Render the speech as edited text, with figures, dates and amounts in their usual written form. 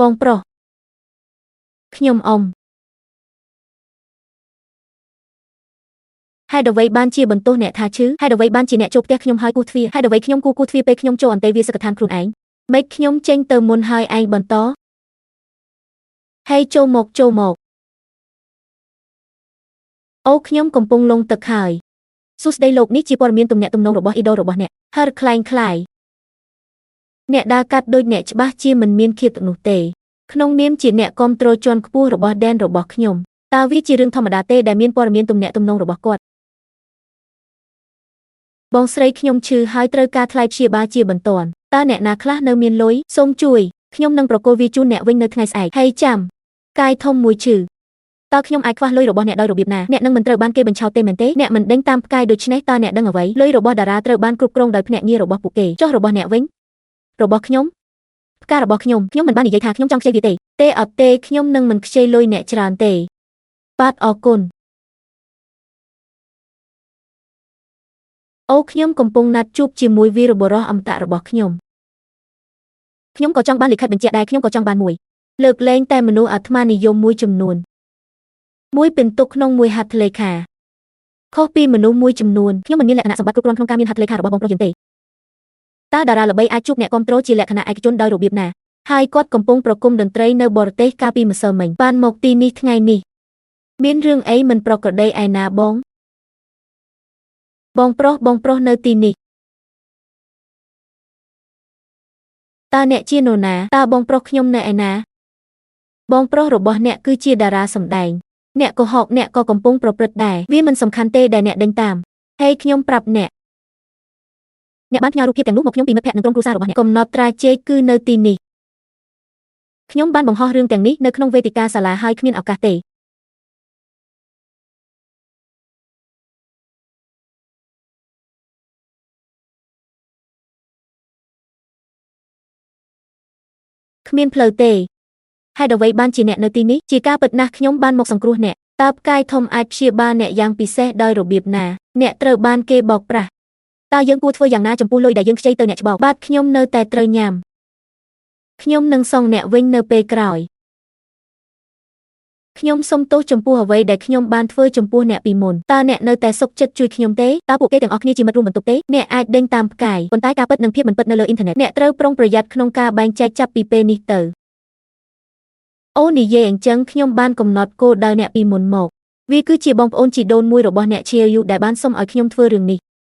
បងប្រុសខ្ញុំអ៊ំហេតុអ្វីបានជាបន្ទោសអ្នកថាឈឺហេតុអ្វីបានជាអ្នកចូលផ្ទះខ្ញុំហើយគោះទ្វារហេតុអ្វីខ្ញុំគួរគោះទ្វារពេលខ្ញុំចូលអន្តេវាសិកដ្ឋានខ្លួនឯងម៉េចខ្ញុំចេញទៅមុនហើយឯងបន្តហេចូលមកចូលមកអូខ្ញុំកំពុងលងទឹកហើយសួស្តីលោកនេះជាព័ត៌មានទំនាក់ទំនងរបស់អ៊ីដូលរបស់អ្នកហឺក្លែងក្លាយអ្នកដើរកាត់ដូចអ្នកច្បាស់ជាមិនមានឃាតនោះទេក្នុងនាមជាអ្នកគាំទ្រជាន់ខ្ពស់របស់ដែនរបស់ខ្ញុំតើវាជារឿងធម្មតាទេដែលមានព័ត៌មានទំនាក់ទំនងរបស់គាត់បងស្រីខ្ញុំឈឺហើយត្រូវការថ្លៃព្យាបាលជាបន្ទាន់តើអ្នកណាខ្លះនៅមានលុយសូមជួយខ្ញុំនឹងប្រគល់វាជូនអ្នកវិញនៅថ្ងៃស្អែកហេចាំកាយធំមួយឈឺតើខ្ញុំអាចខ្វះលុយរបស់អ្នកដោយរបៀបណាអ្នកនឹងមិនត្រូវបានគេបញ្ឆោតទេមែនទេអ្នកមិនដេញតាមផ្កាយដូច្នេះតើអ្នកដឹងអ្វីលុយរបស់តារាត្រូវបានគ្រប់គ្រងដោយភ្នាក់ងាររបស់ពួកគេចុះរបស់អ្នកវិញរបស់ខ្ញុំផ្ការបស់ខ្ញុំខ្ញុំមិនបាននិយាយថាខ្ញុំចង់ខ្ចីវាទេទេអត់ទេខ្ញុំនឹងមិនខ្ចីលុយអ្នកច្រើនទេបាទអរគុណអូខ្ញុំកំពុងណាត់ជួបជាមួយវីរបុរសអមតៈរបស់ខ្ញុំខ្ញុំក៏ចង់បានលិខិតបញ្ជាក់ដែរខ្ញុំក៏ចង់បានមួយលើកលែងតែមនុស្សអាត្មានិយមមួយចំនួនមួយពិន្ទុក្នុងមួយហត្ថលេខាខុសពីមនុស្សមួយចំនួនខ្ញុំមិនមានលក្ខណៈសម្បត្តិគ្រប់គ្រាន់ក្នុងការមានហត្ថលេខារបស់បងប្រុសយើងទេតើតារាល្បីអាចជួបអ្នកគាំទ្រជាលក្ខណៈឯកជនដោយរបៀបណាហើយគាត់កំពុងប្រគំតន្ត្រីនៅបរទេសកាលពីម្សិលមិញបានមកទីនេះថ្ងៃនេះមានរឿងអីមិនប្រក្រតីឯណាបងបងប្រុសបងប្រុសនៅទីនេះតើអ្នកជានរណាតើបងប្រុសខ្ញុំនៅឯណាបងប្រុសរបស់អ្នកគឺជាតារាសម្ដែងអ្នកកុហកអ្នកក៏កំពុងប្រព្រឹត្តដែរវាមិនសំខាន់ទេដែលអ្នកដេញតាមហេខ្ញុំប្រាប់អ្នកអ្នកបានផ្ញើរូបភាពទាំងនោះមកខ្ញុំពីមិត្តភ័ក្តិនិងក្រុមគ្រួសាររបស់អ្នកកំណត់ត្រាជែកគឺនៅទីនេះខ្ញុំបានបង្ហោះរឿងទាំងនេះនៅក្នុងវេទិកាសាលាហើយគ្មានឱកាសទេគ្មានផ្លូវទេហេតុអ្វីបានជាអ្នកនៅទីនេះជាការពិតណាស់ខ្ញុំបានមកសង្គ្រោះអ្នកតើផ្កាយធំអាចព្យាបាលអ្នកយ៉ាងពិសេសដោយរបៀបណាអ្នកត្រូវបានគេបោកប្រាស់តើយើងគួរធ្វើយ៉ាងណាចំពោះលុយដែលយើងខ្ចីទៅអ្នកច្បោកបាទខ្ញុំនៅតែត្រូវញ៉ាំខ្ញុំនឹងសងអ្នកវិញនៅពេលក្រោយខ្ញុំសូមទោសចំពោះអ្វីដែលខ្ញុំបានធ្វើចំពោះអ្នកពីមុនតើអ្នកនៅតែសុខចិត្តជួយខ្ញុំទេតើពួកគេទាំងអស់គ្នាជាមិត្តរួមបន្ទប់ទេអ្នកអាចដេញតាមផ្កាយប៉ុន្តែការពិតនិងភាពមិនពិតនៅលើអ៊ីនធឺណិតអ្នកត្រូវប្រុងប្រយ័ត្នក្នុងការបែងចែកចាប់ពីពេលនេះទៅអូនិយាយអញ្ចឹងខ្ញុំបានកំណត់គោលដៅអ្នកពីមុនមកវាគឺជាបងប្អូនជីដូនមួយរបស់អ្នកជាយូដែលបានសុំឲ្យខ្ញុំធ្វើរឿងនេះ